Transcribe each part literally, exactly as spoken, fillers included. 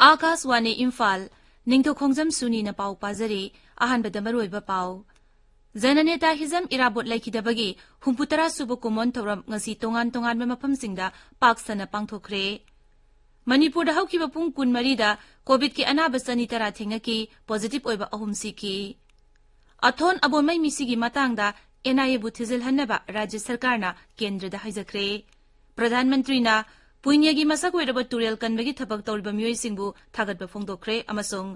ꯑꯥꯀꯥꯁꯋꯥꯅꯤ ꯏꯝꯐꯥꯜ, ꯅꯤꯡꯊꯧꯈꯣꯡꯖꯝ ꯁꯨꯅꯤꯅ ꯄꯥꯎ ꯄꯥꯖꯔꯤ꯫ ꯑꯍꯥꯟꯕꯗ ꯃꯔꯨꯑꯣꯏꯕ ꯄꯥꯎ꯫ ꯖꯅꯅꯦꯇꯥ ꯍꯤꯖꯝ ꯏꯔꯥꯕꯣꯠ ꯂꯩꯈꯤꯗꯕꯒꯤ ꯍꯨꯝꯐꯨꯇꯔꯥ ꯁꯨꯕ ꯀꯨꯝꯑꯣꯟ ꯊꯧꯔꯝ ꯉꯁꯤ ꯇꯣꯉꯥꯟ ꯇꯣꯉꯥꯟꯕ ꯃꯐꯝꯁꯤꯡꯗ ꯄꯥꯛ ꯁꯟꯅ ꯄꯥꯡꯊꯣꯛꯈ꯭ꯔꯦ꯫ ꯃꯅꯤꯄꯨꯔꯗ ꯍꯧꯈꯤꯕ ꯄꯨꯡ ꯀꯨꯟꯃꯔꯤꯗ ꯀꯣꯚꯤꯗꯀꯤ ꯑꯅꯥꯕ ꯆꯅꯤ ꯇꯔꯥ ꯊꯦꯡꯅꯈꯤ, ꯄꯣꯖꯤꯇꯤꯚ ꯑꯣꯏꯕ ꯑꯍꯨꯝ ꯁꯤꯈꯤ꯫ ꯑꯊꯣꯟ ꯑꯕꯣꯟꯃꯩ ꯃꯤꯁꯤꯒꯤ ꯃꯇꯥꯡꯗ ꯑꯦꯟ ꯑꯥꯏ ꯑꯦꯕꯨ ꯊꯤꯖꯤꯜꯍꯟꯅꯕ ꯔꯥꯖ꯭ꯌ ꯁꯔꯀꯥꯔꯅ ꯀꯦꯟꯗ꯭ꯔꯗ ꯍꯥꯏꯖꯈ꯭ꯔꯦ꯫ ꯄ꯭ꯔꯙꯥꯟ ꯃꯟꯇ꯭ꯔꯤꯅ ꯄꯨꯏꯅ꯭ꯌꯒꯤ ꯃꯁꯛ ꯑꯣꯏꯔꯕ ꯇꯨꯔꯦꯜ ꯀꯟꯕꯒꯤ ꯊꯕꯛ ꯇꯧꯔꯤꯕ ꯃꯤꯑꯣꯏꯁꯤꯡꯕꯨ ꯊꯥꯒꯠꯄ ꯐꯣꯡꯗꯣꯛꯈ꯭ꯔꯦ ꯑꯃꯁꯨꯡ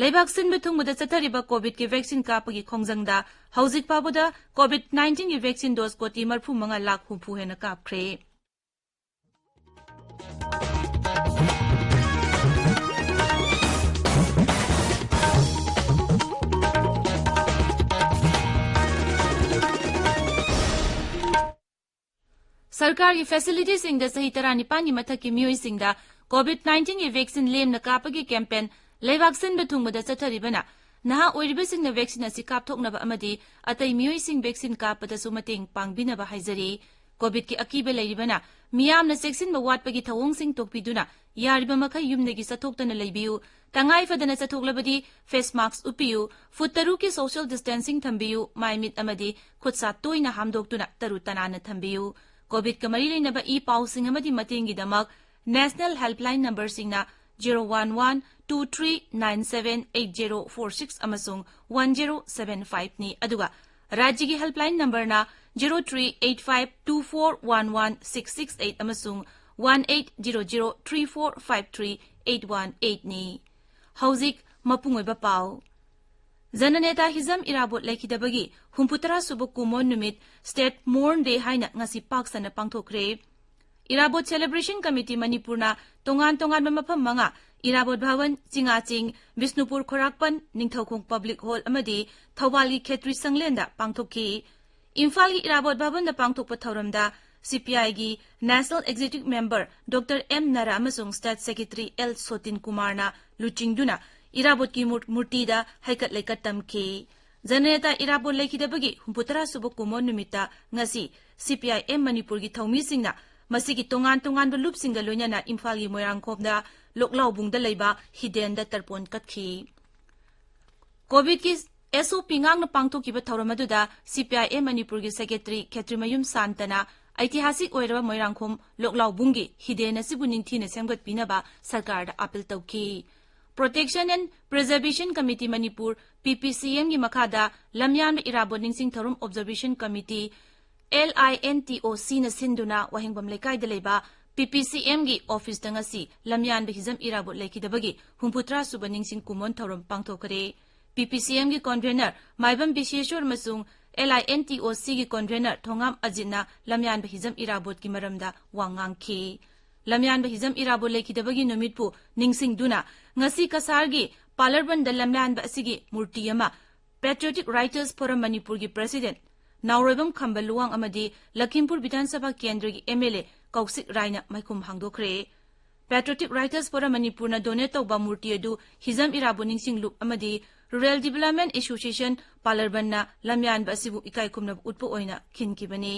ꯂꯩꯕꯥꯛ ꯁꯤꯟꯕ ꯊꯨꯡꯕꯗ ꯆꯠꯊꯔꯤꯕ ꯀꯣꯚꯤꯗꯀꯤ ꯚꯦꯛꯁꯤꯟ ꯀꯥꯞꯄꯒꯤ ꯈꯣꯡꯖꯪꯗ ꯍꯧꯖꯤꯛ ꯐꯥꯎꯕꯗ ꯀꯣꯚꯤꯗ ꯅꯥꯏꯟꯇꯤꯟꯒꯤ ꯚꯦꯛꯁꯤꯟ ꯗꯣꯁ ꯀꯣꯇꯤ ꯃꯔꯐꯨ ꯃꯉꯥ ꯂꯥꯈ ꯍꯨꯝꯐꯨ ꯍꯦꯟꯅ ꯀꯥꯞꯈ꯭ꯔꯦ꯫ ꯁꯔꯀꯥꯔꯒꯤ ꯐꯦꯁꯤꯂꯤꯇꯤꯁꯤꯡꯗ ꯆꯍꯤ ꯇꯔꯥꯅꯤꯄꯥꯟꯒꯤ ꯃꯊꯛꯀꯤ ꯃꯤꯑꯣꯏꯁꯤꯡꯗ ꯀꯣꯚꯤꯗ ꯅꯥꯏꯟꯇꯤꯟꯒꯤ ꯚꯦꯛꯁꯤꯟ ꯂꯦꯝꯅ ꯀꯥꯞꯄꯒꯤ ꯀꯦꯝꯄꯦꯟ ꯂꯩꯕꯥꯛ ꯁꯤꯟꯕ ꯊꯨꯡꯕꯗ ꯆꯠꯊꯔꯤꯕꯅ ꯅꯍꯥ ꯑꯣꯏꯔꯤꯕꯁꯤꯡꯅ ꯚꯦꯛꯁꯤꯟ ꯑꯁꯤ ꯀꯥꯞꯊꯣꯛꯅꯕ ꯑꯃꯗꯤ ꯑꯇꯩ ꯃꯤꯑꯣꯏꯁꯤꯡ ꯚꯦꯛꯁꯤꯟ ꯀꯥꯞꯄꯗꯁꯨ ꯃꯇꯦꯡ ꯄꯥꯡꯕꯤꯅꯕ ꯍꯥꯏꯖꯔꯤ꯫ ꯀꯣꯚꯤꯗꯀꯤ ꯑꯀꯤꯕ ꯂꯩꯔꯤꯕꯅ ꯃꯤꯌꯥꯝꯅ ꯆꯦꯛꯁꯤꯟꯕ ꯋꯥꯠꯄꯒꯤ ꯊꯧꯑꯣꯡꯁꯤꯡ ꯇꯣꯛꯄꯤꯗꯨꯅ ꯌꯥꯔꯤꯕ ꯃꯈꯩ ꯌꯨꯝꯗꯒꯤ ꯆꯠꯊꯣꯛꯇꯅ ꯂꯩꯕꯤꯌꯨ꯫ ꯇꯉꯥꯏ ꯐꯗꯅ ꯆꯠꯊꯣꯛꯂꯕꯗꯤ ꯐꯦꯁ ꯃꯥꯛꯁ ꯎꯞꯄꯤꯌꯨ, ꯐꯨꯠ ꯇꯔꯨꯛꯀꯤ ꯁꯣꯁꯤꯌꯦꯜ ꯗꯤꯁꯇꯦꯟꯁꯤꯡ ꯊꯝꯕꯤꯌꯨ, ꯃꯥꯏ ꯃꯤꯠ ꯑꯃꯗꯤ ꯈꯨꯠ ꯁꯥ ꯇꯣꯏꯅ ꯍꯥꯝꯗꯣꯛꯇꯨꯅ ꯇꯔꯨ ꯇꯅꯥꯟꯅ ꯊꯝꯕꯤꯌꯨ꯫ ꯀꯣꯚꯤꯗꯀ ꯃꯔꯤ ꯂꯩꯅꯕ ꯏ ꯄꯥꯎꯁꯤꯡ ꯑꯃꯗꯤ ꯃꯇꯦꯡꯒꯤꯗꯃꯛ ꯅꯦꯁꯅꯦꯜ ꯍꯦꯜꯞꯂꯥꯏꯟ ꯅꯝꯕꯔꯁꯤꯡꯅ zero one one two three nine seven eight zero four six ꯑꯃꯁꯨꯡ ꯋꯥꯟ ꯖꯦꯔꯣ ꯁꯚꯦꯟ ꯐꯥꯏꯚꯅꯤ, ꯑꯗꯨꯒ ꯔꯥꯖ꯭ꯌꯒꯤ ꯍꯦꯜꯞꯂꯥꯏꯟ ꯅꯝꯕꯔꯅ zero three eight five two four one one six six eight ꯑꯃꯁꯨꯡ one eight zero zero three four five three eight one ꯑꯩꯠꯅꯤ꯫ ꯍꯧꯖꯤꯛ ꯃꯄꯨꯡ ꯑꯣꯏꯕ ꯄꯥꯎ꯫ ꯖꯅꯅꯦꯇꯥ ꯍꯤꯖꯝ ꯏꯔꯥꯕꯣꯠ ꯂꯩꯈꯤꯗꯕꯒꯤ ꯍꯨꯝꯐꯨꯇꯔꯥ ꯁꯨꯕ ꯀꯨꯝꯑꯣꯟ ꯅꯨꯃꯤꯠ, ꯁ꯭ꯇꯦꯠ ꯃꯣꯔꯟ ꯗꯦ ꯍꯥꯏꯅ ꯉꯁꯤ ꯄꯥꯛ ꯁꯟꯅ ꯄꯥꯡꯊꯣꯛꯈ꯭ꯔꯦ꯫ ꯏꯔꯥꯕꯣꯠ ꯁꯦꯂꯦꯕ꯭ꯔꯦꯁꯟ ꯀꯃꯤꯇꯤ ꯃꯅꯤꯄꯨꯔꯅ ꯇꯣꯉꯥꯟ ꯇꯣꯉꯥꯟꯕ ꯃꯐꯝ ꯃꯉꯥ, ꯏꯔꯥꯕꯣꯠ ꯚꯕꯟ, ꯆꯤꯡꯉꯥꯆꯤꯡ, ꯕꯤꯁꯅꯨꯄꯨꯔ ꯈꯣꯔꯥꯛꯄꯟ, ꯅꯤꯡꯊꯧꯈꯣꯡ ꯄꯕ꯭ꯂꯤꯛ ꯍꯣꯜ ꯑꯃꯗꯤ ꯊꯧꯕꯥꯜꯒꯤ ꯈꯦꯇ꯭ꯔꯤ ꯁꯪꯂꯦꯟꯗ ꯄꯥꯡꯊꯣꯛꯈꯤ꯫ ꯏꯝꯐꯥꯜꯒꯤ ꯏꯔꯥꯕꯣꯠ ꯚꯕꯟꯗ ꯄꯥꯡꯊꯣꯛꯄ ꯊꯧꯔꯝꯗ ꯁꯤ ꯄꯤ ꯑꯥꯏꯒꯤ national executive member doctor M Nara ꯑꯃꯁꯨꯡ ꯁ꯭ꯇꯦꯠ ꯁꯦꯀ꯭ꯔꯦꯇꯔꯤ ꯑꯦꯜ ꯁꯣꯇꯤꯟ ꯀꯨꯃꯥꯔꯅ ꯂꯨꯆꯤꯡꯗꯨꯅ ꯏꯔꯥꯕꯣꯠꯀꯤ ꯃꯨꯔ-, ꯃꯨꯔꯇꯤꯗ ꯍꯩꯀꯠ ꯂꯩꯀꯠ ꯇꯝꯈꯤ꯫ ꯖꯅꯅꯦꯇꯥ ꯏꯔꯥꯕꯣꯠ ꯂꯩꯈꯤꯗꯕꯒꯤ ꯍꯨꯝꯐꯨꯇꯔꯥ ꯁꯨꯕ ꯀꯨꯝꯑꯣꯟ ꯅꯨꯃꯤꯠꯇ ꯉꯁꯤ ꯁꯤ ꯄꯤ ꯑꯥꯏ ꯑꯦꯝ ꯃꯅꯤꯄꯨꯔꯒꯤ ꯊꯧꯃꯤꯁꯤꯡꯅ ꯃꯁꯤꯒꯤ ꯇꯣꯉꯥꯟ ꯇꯣꯉꯥꯟꯕ ꯂꯨꯞꯁꯤꯡꯒ ꯂꯣꯏꯅꯅ ꯏꯝꯐꯥꯜꯒꯤ ꯃꯣꯏꯔꯥꯡꯈꯣꯝꯗ ꯂꯣꯛꯂꯥꯎꯕꯨꯡꯗ ꯂꯩꯕ ꯍꯤꯗꯦꯟꯗ ꯇꯔꯄꯣꯟ ꯀꯠꯈꯤ꯫ ꯀꯣꯚꯤꯗꯀꯤ ꯑꯦꯁ ꯑꯣ ꯄꯤ ꯉꯥꯛꯅ ꯄꯥꯡꯊꯣꯛꯈꯤꯕ ꯊꯧꯔꯝ ꯑꯗꯨꯗ ꯁꯤ ꯄꯤ ꯑꯥꯏ ꯑꯦꯝ ꯃꯅꯤꯄꯨꯔꯒꯤ ꯁꯦꯀ꯭ꯔꯦꯇꯔꯤ ꯈꯦꯇ꯭ꯔꯤꯃꯌꯨꯝ ꯁꯥꯟꯇꯅ ꯑꯩꯇꯤꯍꯥꯁꯤꯛ ꯑꯣꯏꯔꯕ ꯃꯣꯏꯔꯥꯡꯈꯣꯝ ꯂꯣꯛꯂꯥꯎꯕꯨꯡꯒꯤ ꯍꯤꯗꯦꯟ ꯑꯁꯤꯕꯨ ꯅꯤꯡꯊꯤꯅ ꯁꯦꯝꯒꯠꯄꯤꯅꯕ ꯁꯔꯀꯥꯔꯗ ꯑꯥꯄꯤꯜ ꯇꯧꯈꯤ꯫ Protection and Preservation Committee Manipur, P P C ꯑꯦꯝꯒꯤ ꯃꯈꯥꯗ ꯂꯝꯌꯥꯟꯕ ꯏꯔꯥꯕꯣꯠ ꯅꯤꯡꯁꯤꯡ ꯊꯧꯔꯝ Observation Committee, L I N T O ꯁꯤꯅ ꯁꯤꯟꯗꯨꯅ ꯋꯥꯍꯦꯡꯕꯝ ꯂꯩꯀꯥꯏꯗ ꯂꯩꯕ ꯄꯤ ꯄꯤ ꯁꯤ ꯑꯦꯝꯒꯤ ꯑꯣꯐꯤꯁꯇ ꯉꯁꯤ ꯂꯝꯌꯥꯟꯕ ꯍꯤꯖꯝ ꯏꯔꯥꯕꯣꯠ ꯂꯩꯈꯤꯗꯕꯒꯤ ꯍꯨꯝꯐꯨꯇꯔꯥ ꯁꯨꯕ ꯅꯤꯡꯁꯤꯡ ꯀꯨꯝꯑꯣꯟ ꯊꯧꯔꯝ ꯄꯥꯡꯊꯣꯛꯈ꯭ꯔꯦ꯫ ꯄꯤ ꯄꯤ ꯁꯤ ꯑꯦꯝꯒꯤ ꯀꯣꯟꯚꯦꯅꯔ ꯃꯥꯏꯕꯝ ꯕꯤꯁꯦꯁꯣꯔ ꯑꯃꯁꯨꯡ ꯑꯦꯜ ꯑꯥꯏ ꯑꯦꯟ ꯇꯤ ꯑꯣ ꯁꯤꯒꯤ ꯀꯣꯟꯚꯦꯅꯔ ꯊꯣꯉꯥꯝ ꯑꯖꯤꯠꯅ ꯂꯝꯌꯥꯟꯕ ꯍꯤꯖꯝ ꯏꯔꯥꯕꯣꯠꯀꯤ ꯃꯔꯝꯗ ꯋꯥ ꯉꯥꯡꯈꯤ꯫ ꯂꯝꯌꯥꯟꯕ ꯍꯤꯖꯝ ꯏꯔꯥꯕꯣꯠ ꯂꯩꯈꯤꯗꯕꯒꯤ ꯅꯨꯃꯤꯠꯄꯨ ꯅꯤꯡꯁꯤꯡꯗꯨꯅ ꯉꯁꯤ ꯀꯁꯥꯔꯒꯤ ꯄꯥꯂꯔꯕꯟꯗ ꯂꯝꯌꯥꯟꯕ ꯑꯁꯤꯒꯤ ꯃꯨꯔꯇꯤ ꯑꯃ Patriotic Writers Forum ꯃꯅꯤꯄꯨꯔꯒꯤ ꯄ꯭ꯔꯦꯁꯤꯗꯦꯟꯠ ꯅꯥꯎꯔꯣꯏꯕꯝ ꯈꯝꯕ ꯂꯨꯋꯥꯡ ꯑꯃꯗꯤ ꯂꯈꯤꯝꯄꯨꯔ ꯕꯤꯙꯥꯟ ꯁꯚꯥ ꯀꯦꯟꯗ꯭ꯔꯒꯤ ꯑꯦꯝ ꯑꯦꯜ ꯑꯦ ꯀꯧꯁꯤꯛ ꯔꯥꯏꯅ ꯃꯥꯏꯈꯨꯝ ꯍꯥꯡꯗꯣꯛꯈ꯭ꯔꯦ꯫ Patriotic Writers Forum ꯃꯅꯤꯄꯨꯔꯅ ꯗꯣꯅꯦꯠ ꯇꯧꯕ ꯃꯨꯔꯇꯤ ꯑꯗꯨ ꯍꯤꯖꯝ ꯏꯔꯥꯕꯣꯠ ꯅꯤꯡꯁꯤꯡ ꯂꯨꯞ ꯑꯃꯗꯤ ꯔꯨꯔꯦꯜ ꯗꯤꯚꯦꯂꯞꯃꯦꯟꯠ ꯑꯦꯁꯣꯁꯤꯌꯦꯁꯟ ꯄꯥꯂꯔꯕꯟꯅ ꯂꯝꯌꯥꯟꯕ ꯑꯁꯤꯕꯨ ꯏꯀꯥꯏ ꯈꯨꯝꯅꯕ ꯎꯠꯄ ꯑꯣꯏꯅ ꯈꯤꯟꯈꯤꯕꯅꯤ꯫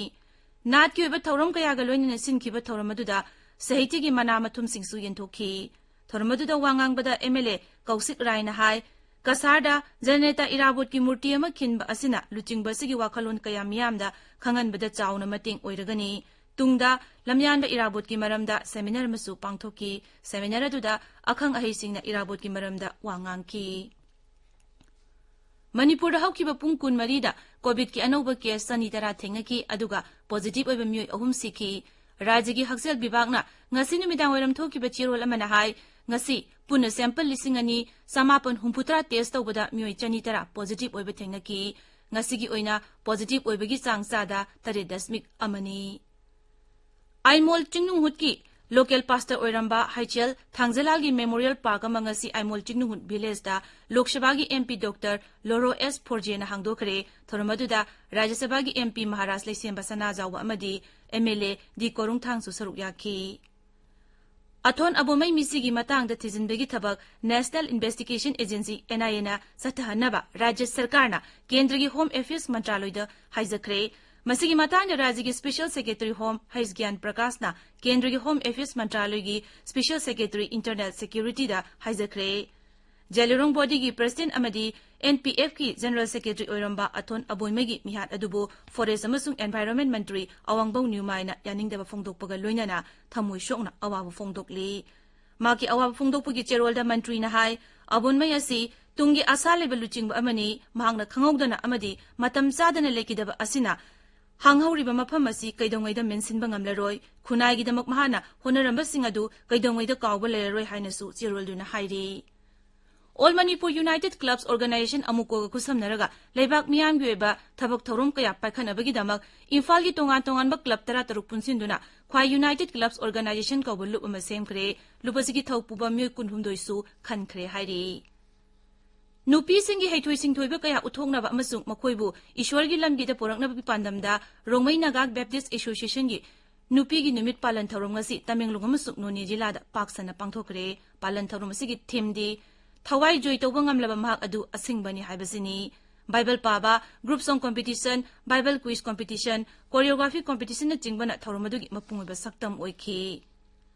ꯅꯥꯠꯀꯤ ꯑꯣꯏꯕ ꯊꯧꯔꯝ ꯀꯌꯥꯒ ꯂꯣꯏꯅꯅ ꯁꯤꯟꯈꯤꯕ ꯊꯧꯔꯝ ꯑꯗꯨꯗ ꯁꯥꯍꯤꯇ꯭ꯌꯒꯤ ꯃꯅꯥ ꯃꯊꯨꯝꯁꯤꯡꯁꯨ ꯌꯦꯟꯊꯣꯛꯈꯤ꯫ ꯊꯧꯔꯝ ꯑꯗꯨꯗ ꯋꯥ ꯉꯥꯡꯕꯗ ꯑꯦꯝ ꯑꯦꯜ ꯑꯦ ꯀꯧꯁꯤꯛ ꯔꯥꯏꯅ ꯍꯥꯏ, ꯀꯁꯥꯔꯗ ꯖꯅꯅꯦꯇꯥ ꯏꯔꯥꯕꯣꯠꯀꯤ ꯃꯨꯔꯇꯤ ꯑꯃ ꯈꯤꯟꯕ ꯑꯁꯤꯅ ꯂꯨꯆꯤꯡꯕ ꯑꯁꯤꯒꯤ ꯋꯥꯈꯜꯂꯣꯟ ꯀꯌꯥ ꯃꯤꯌꯥꯝꯗ ꯈꯪꯍꯟꯕꯗ ꯆꯥꯎꯅ ꯃꯇꯦꯡ ꯑꯣꯏꯔꯒꯅꯤ꯫ ꯇꯨꯡꯗ ꯂꯝꯌꯥꯟꯕ ꯏꯔꯥꯕꯣꯠꯀꯤ ꯃꯔꯝꯗ ꯁꯦꯃꯤꯅꯥꯔ ꯑꯃꯁꯨ ꯄꯥꯡꯊꯣꯛꯈꯤ꯫ ꯁꯦꯃꯤꯅꯥꯔ ꯑꯗꯨꯗ ꯑꯈꯪ ꯑꯍꯩꯁꯤꯡꯅ ꯏꯔꯥꯕꯣꯠꯀꯤ ꯃꯔꯝꯗ ꯋꯥ ꯉꯥꯡꯈꯤ꯫ ꯃꯅꯤꯄꯨꯔꯗ ꯍꯧꯈꯤꯕ ꯄꯨꯡ ꯀꯨꯟꯃꯔꯤꯗ ꯀꯣꯚꯤꯗꯀꯤ ꯑꯅꯧꯕ ꯀꯦꯁ ꯆꯅꯤ ꯇꯔꯥ ꯊꯦꯡꯅꯈꯤ, ꯑꯗꯨꯒ ꯄꯣꯖꯤꯇꯤꯚ ꯑꯣꯏꯕ ꯃꯤꯑꯣꯏ ꯑꯍꯨꯝ ꯁꯤꯈꯤ꯫ ꯔꯥꯖ꯭ꯌꯒꯤ ꯍꯛꯁꯦꯜ ꯕꯤꯚꯥꯒꯅ ꯉꯁꯤ ꯅꯨꯃꯤꯗꯥꯡꯋꯥꯏꯔꯝ ꯊꯣꯛꯈꯤꯕ ꯆꯦꯔꯣꯜ ꯑꯃꯅ ꯍꯥꯏ, ꯉꯁꯤ ꯄꯨꯟꯅ ꯁꯦꯝꯄꯜ ꯂꯤꯁꯤꯡ ꯑꯅꯤ ꯆꯃꯥꯄꯟ ꯍꯨꯝꯐꯨꯇꯔꯥ ꯇꯦꯁ ꯇꯧꯕꯗ ꯃꯤꯑꯣꯏ ꯆꯅꯤ ꯇꯔꯥ ꯄꯣꯖꯤꯇꯤꯚ ꯑꯣꯏꯕ ꯊꯦꯡꯅꯈꯤ꯫ ꯉꯁꯤꯒꯤ ꯑꯣꯏꯅ ꯄꯣꯖꯤꯇꯤꯚ ꯑꯣꯏꯕꯒꯤ ꯆꯥꯡ ꯆꯥꯗ ꯇꯔꯦꯠ ꯗꯁꯃꯤꯛ ꯑꯃꯅꯤ꯫ ꯑꯥꯏꯃꯣꯜ ꯆꯤꯡꯅꯨꯡꯍꯨꯠꯀꯤ ꯂꯣꯀꯦꯜ ꯄꯥꯁꯇꯔ ꯑꯣꯏꯔꯝꯕ ꯍꯩꯆꯦꯜ ꯊꯥꯡꯖꯂꯥꯜꯒꯤ ꯃꯦꯃꯣꯔꯤꯌꯦꯜ ꯄꯥꯔꯛ ꯑꯃ ꯉꯁꯤ ꯑꯥꯏꯃꯣꯜ ꯆꯤꯡꯅꯨꯡꯍꯨꯠ ꯚꯤꯂꯦꯖꯇ ꯂꯣꯛ ꯁꯚꯥꯒꯤ ꯑꯦꯝ ꯄꯤ ꯗꯣꯛꯇꯔ ꯂꯣꯔꯣ ꯑꯦꯁ ꯐꯣꯔꯖꯦꯅ ꯍꯥꯡꯗꯣꯛꯈ꯭ꯔꯦ꯫ ꯊꯧꯔꯝ ꯑꯗꯨꯗ ꯔꯥꯖ꯭ꯌ ꯁꯚꯥꯒꯤ ꯑꯦꯝ ꯄꯤ ꯃꯍꯥꯔꯥꯖ ꯂꯩꯁꯦꯝꯕ ꯁꯅꯥꯖꯥꯎꯕ ꯑꯃꯗꯤ ꯑꯦꯝ ꯑꯦꯜ ꯑꯦ ꯗꯤ ꯀꯣꯔꯨꯡꯊꯥꯡꯁꯨ ꯁꯔꯨꯛ ꯌꯥꯈꯤ꯫ ꯑꯊꯣꯟ ꯑꯕꯣꯃꯩ ꯃꯤꯁꯤꯒꯤ ꯃꯇꯥꯡꯗ ꯊꯤꯖꯤꯟꯕꯒꯤ ꯊꯕꯛ National Investigation Agency, ꯑꯦꯟ ꯑꯥꯏ ꯑꯦꯅ ꯆꯠꯊꯍꯟꯅꯕ ꯔꯥꯖ꯭ꯌ ꯁꯔꯀꯥꯔꯅ ꯀꯦꯟꯗ꯭ꯔꯒꯤ ꯍꯣꯝ ꯑꯦꯐꯤꯌꯔꯁ ꯃꯟꯇ꯭ꯔꯥꯂꯣꯏꯗ ꯍꯥꯏꯖꯈ꯭ꯔꯦ꯫ ꯃꯁꯤꯒꯤ ꯃꯇꯥꯡꯗ ꯔꯥꯖ꯭ꯌꯒꯤ Special Secretary Home ꯍꯩꯁ ꯒ꯭ꯌꯥꯟ ꯄ꯭ꯔꯀꯥꯁꯅ ꯀꯦꯟꯗ꯭ꯔꯒꯤ Home Affairs ꯃꯟꯇ꯭ꯔꯥꯂꯌꯒꯤ Special Secretary Internal Security ꯗ ꯍꯥꯏꯖꯈ꯭ꯔꯦ꯫ ꯖꯦꯂꯤꯔꯣꯡ ꯕꯣꯗꯤꯒꯤ ꯄ꯭ꯔꯁꯤꯗꯦꯟꯠ ꯑꯃꯗꯤ ꯑꯦꯟ ꯄꯤ ꯑꯦꯐꯀꯤ ꯖꯦꯅꯔꯦꯜ ꯁꯦꯀ꯭ꯔꯦꯇꯔꯤ ꯑꯣꯏꯔꯝꯕ ꯑꯊꯣꯟ ꯑꯕꯣꯏꯃꯒꯤ ꯃꯤꯍꯥꯠ ꯑꯗꯨꯕꯨ ꯐꯣꯔꯦꯁꯠ ꯑꯃꯁꯨꯡ ꯑꯦꯟꯚꯥꯏꯔꯣꯟꯃꯦꯟꯠ ꯃꯟꯇ꯭ꯔꯤ ꯑꯋꯥꯡꯕꯧ ꯅ꯭ꯌꯨꯃꯥꯏꯅ ꯌꯥꯅꯤꯡꯗꯕ ꯐꯣꯡꯗꯣꯛꯄꯒ ꯂꯣꯏꯅꯅ ꯊꯃꯣꯏ ꯁꯣꯛꯅ ꯑꯋꯥꯕ ꯐꯣꯡꯗꯣꯛꯂꯤ꯫ ꯃꯍꯥꯛꯀꯤ ꯑꯋꯥꯕ ꯐꯣꯡꯗꯣꯛꯄꯒꯤ ꯆꯦꯔꯣꯜꯗ ꯃꯟꯇ꯭ꯔꯤꯅ ꯍꯥꯏ, ꯑꯕꯣꯟꯃꯩ ꯑꯁꯤ ꯇꯨꯡꯒꯤ ꯑꯁꯥ ꯂꯩꯕ ꯂꯨꯆꯤꯡꯕ ꯑꯃꯅꯤ, ꯃꯍꯥꯛꯅ ꯈꯪꯍꯧꯗꯅ ꯑꯃꯗꯤ ꯃꯇꯝ ꯆꯥꯗꯅ ꯂꯩꯈꯤꯗꯕ ꯑꯁꯤꯅ ꯍꯥꯡꯍꯧꯔꯤꯕ ꯃꯐꯝ ꯑꯁꯤ ꯀꯩꯗꯧꯉꯩꯗ ꯃꯦꯟꯁꯤꯟꯕ ꯉꯝꯂꯔꯣꯏ, ꯈꯨꯟꯅꯥꯏꯒꯤꯗꯃꯛ ꯃꯍꯥꯛꯅ ꯍꯣꯠꯅꯔꯝꯕꯁꯤꯡ ꯑꯗꯨ ꯀꯩꯗꯧꯉꯩꯗ ꯀꯥꯎꯕ ꯂꯩꯔꯔꯣꯏ ꯍꯥꯏꯅꯁꯨ ꯆꯦꯔꯣꯜꯗꯨꯅ ꯍꯥꯏꯔꯤ꯫ All Manipur United Clubs Organisation, ꯑꯃꯨꯀꯣꯒ ꯈꯨꯠꯁꯝꯅꯔꯒ ꯂꯩꯕꯥꯛ ꯃꯤꯌꯥꯝꯒꯤ ꯑꯣꯏꯕ ꯊꯕꯛ ꯊꯧꯔꯝ ꯀꯌꯥ ꯄꯥꯏꯈꯠꯅꯕꯒꯤꯗꯃꯛ ꯏꯝꯐꯥꯜꯒꯤ ꯇꯣꯉꯥꯟ ꯇꯣꯉꯥꯟꯕ ꯀ꯭ꯂꯕ ꯇꯔꯥꯇꯔꯨꯛ ꯄꯨꯟꯁꯤꯟꯗꯨꯅ ꯈ꯭ꯋꯥꯏ United Clubs Organisation ꯀꯧꯕ ꯂꯨꯞ ꯑꯃ ꯁꯦꯝꯈ꯭ꯔꯦ꯫ ꯂꯨꯞ ꯑꯁꯤꯒꯤ ꯊꯧ ꯄꯨꯕ ꯃꯤꯑꯣꯏ ꯀꯨꯟꯍꯨꯝꯗꯣꯏꯁꯨ ꯈꯟꯈ꯭ꯔꯦ ꯍꯥꯏꯔꯤ꯫ ꯅꯨꯄꯤꯁꯤꯡꯒꯤ ꯍꯩꯊꯣꯏ ꯁꯤꯡꯊꯣꯏꯕ ꯀꯌꯥ ꯎꯠꯊꯣꯛꯅꯕ ꯑꯃꯁꯨꯡ ꯃꯈꯣꯏꯕꯨ ꯏꯁ꯭ꯋꯔꯒꯤ ꯂꯝꯕꯤꯗ ꯄꯨꯔꯛꯅꯕꯒꯤ ꯄꯥꯟꯗꯝꯗ ꯔꯣꯡꯃꯩ ꯅꯥꯒꯥ ꯕꯦꯞꯇꯤꯁ ꯑꯦꯁꯣꯁꯤꯌꯦꯁꯟꯒꯤ ꯅꯨꯄꯤꯒꯤ ꯅꯨꯃꯤꯠ ꯄꯥꯂꯟ ꯊꯧꯔꯝ ꯉꯁꯤ ꯇꯃꯦꯡꯂꯣꯡ ꯑꯃꯁꯨꯡ ꯅꯣꯅꯦ ꯖꯤꯂꯥꯗ ꯄꯥꯛ ꯁꯟꯅ ꯄꯥꯡꯊꯣꯛꯈ꯭ꯔꯦ꯫ ꯄꯥꯂꯟ ꯊꯧꯔꯝ ꯑꯁꯤꯒꯤ ꯊꯤꯝꯗꯤ ꯊꯋꯥꯏ ꯖꯣꯏ ꯇꯧꯕ ꯉꯝꯂꯕ ꯃꯍꯥꯛ ꯑꯗꯨ ꯑꯁꯤꯡꯕꯅꯤ ꯍꯥꯏꯕꯁꯤꯅꯤ꯫ ꯕꯥꯏꯕꯜ ꯄꯥꯕ, group song competition, Bible quiz competition, choreography competitionꯅꯆꯤꯡꯕꯅ ꯊꯧꯔꯝ ꯑꯗꯨꯒꯤ ꯃꯄꯨꯡ ꯑꯣꯏꯕ ꯁꯛꯇꯝ ꯑꯣꯏꯈꯤ꯫